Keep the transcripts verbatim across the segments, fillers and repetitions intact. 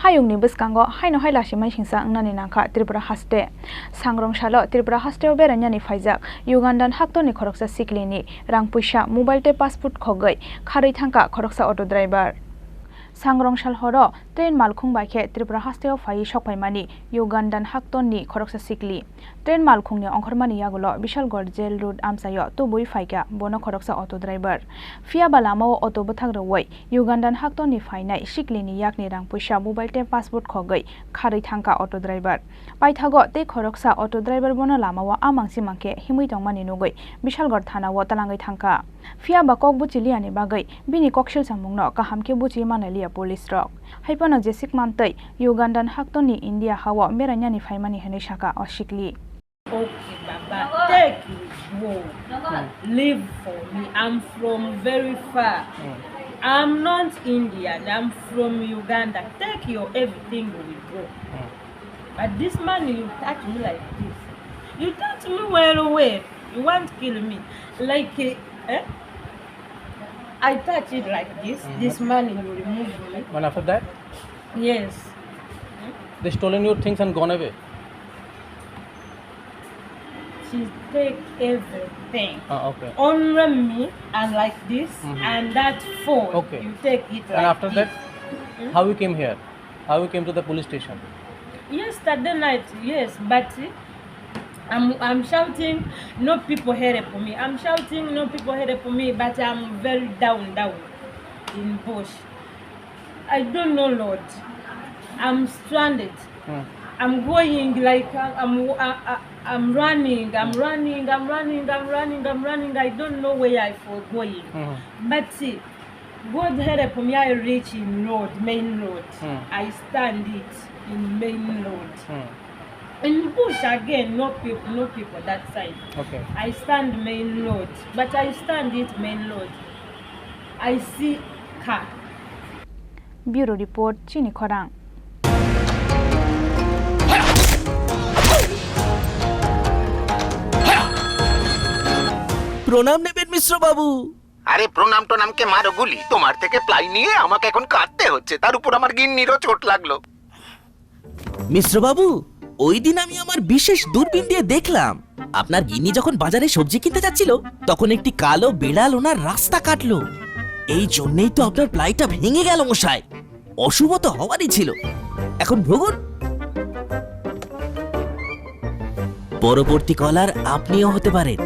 Hayungni bwskango haino hai lachimaisingcha wngnani nangkha Tripura haste. Sangrong salo Tripura hasteo berainani phaijak Ugandan haktorni khoroksa siklini rang puisa, mobile tei passport khogwi kharwi thangkha khoroksa auto driver. Sangrong sal horo train malkhung bai khe Tripura hasteo phaiwi sokphaimani Ugandan haktorni khoroksa sikli. Train malkhungni ongkhormani yagulo Bishalgarh Jail Road amchaio tubui phaikha bono khoroksa auto driver. Phiyaba lamao auto bwthak rwui Ugandan haktorni phainai siklini yakni rang puisa, mobile tei passport khogwi kharwi thangkha auto driver. Paithago tei khoroksa auto driver bono lamao amang chimang khe himwi tongmani nugwi Bishalgarh thanao twlangwi thangkha. Phiyaba kok buchi liyani bagwi bini koksil samungno kaham khe buchi manlai liya police rok. Haiphano jesik mantwi Ugandan haktorni India hao berainani phaimani hwnwi sakha o sikli. Okay, Baba, take it, go. Leave for me. I'm from very far. I'm not Indian. I'm from Uganda. Take your everything, we go. But this man, you touch me like this. You touch me well, well. You want to kill me. Like, eh? I touch it like this. This man, you remove me. And after that? Yes. They stolen your things and gone away. She take everything. Ah, okay. Only me and like this and that phone. Okay. You take it like this. And after that, how you came here? How you came to the police station? Yesterday night, yes, but I'm, I'm shouting, "No people help me." I'm shouting, "No people help me," but I'm very down, down in bush. I don't know, Lord. I'm stranded. I'm going like, uh, I'm, uh, uh, I'm running, I'm running, I'm running, I'm running, I'm running. I don't know where I for going. But see, God help me, I reach in road, main road. I stand it in main road. In bush again, no people, no people that side. Okay. I stand main road, but I stand it main road. I see car. Bureau report, Chini Khorang. প্রণাম নেবেন মিশ্র বাবু। আরে প্রণাম টনামকে মারো গুলি, তোমার থেকে প্লাই নিয়ে আমাকে এখন কাঁদতে হচ্ছে, তার উপর আমার গিন্নিরও চোট লাগলো। মিশ্র বাবু, ওই দিন আমি আমার বিশেষ দূরবীন দিয়ে দেখলাম, আপনার গিন্নি যখন বাজারে সবজি কিনতে যাচ্ছিল, তখন একটি কালো বিড়াল ওনার রাস্তা কাটলো। এই জন্যই তো আপনার প্লাইটা ভেঙে গেল মশাই। অশুভ তো হওয়ারই ছিল। এখন ভুগুন। পরবর্তী কলার আপনিও হতে পারেন।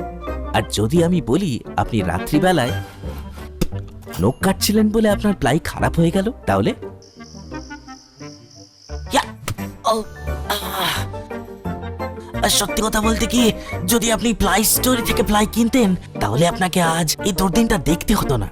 আর যদি আমি বলি আপনি রাত্রিবেলায় নখ কাটছিলেন বলে আপনার প্লাই খারাপ হয়ে গেল, তাহলে? ইয়া! ও, আহ! আর সত্যি কথা বলতে কি, যদি আপনি প্লাই স্টোর থেকে প্লাই কিনতেন, তাহলে আপনাকে আজ এই দুর্দিনটা দেখতে হতো না।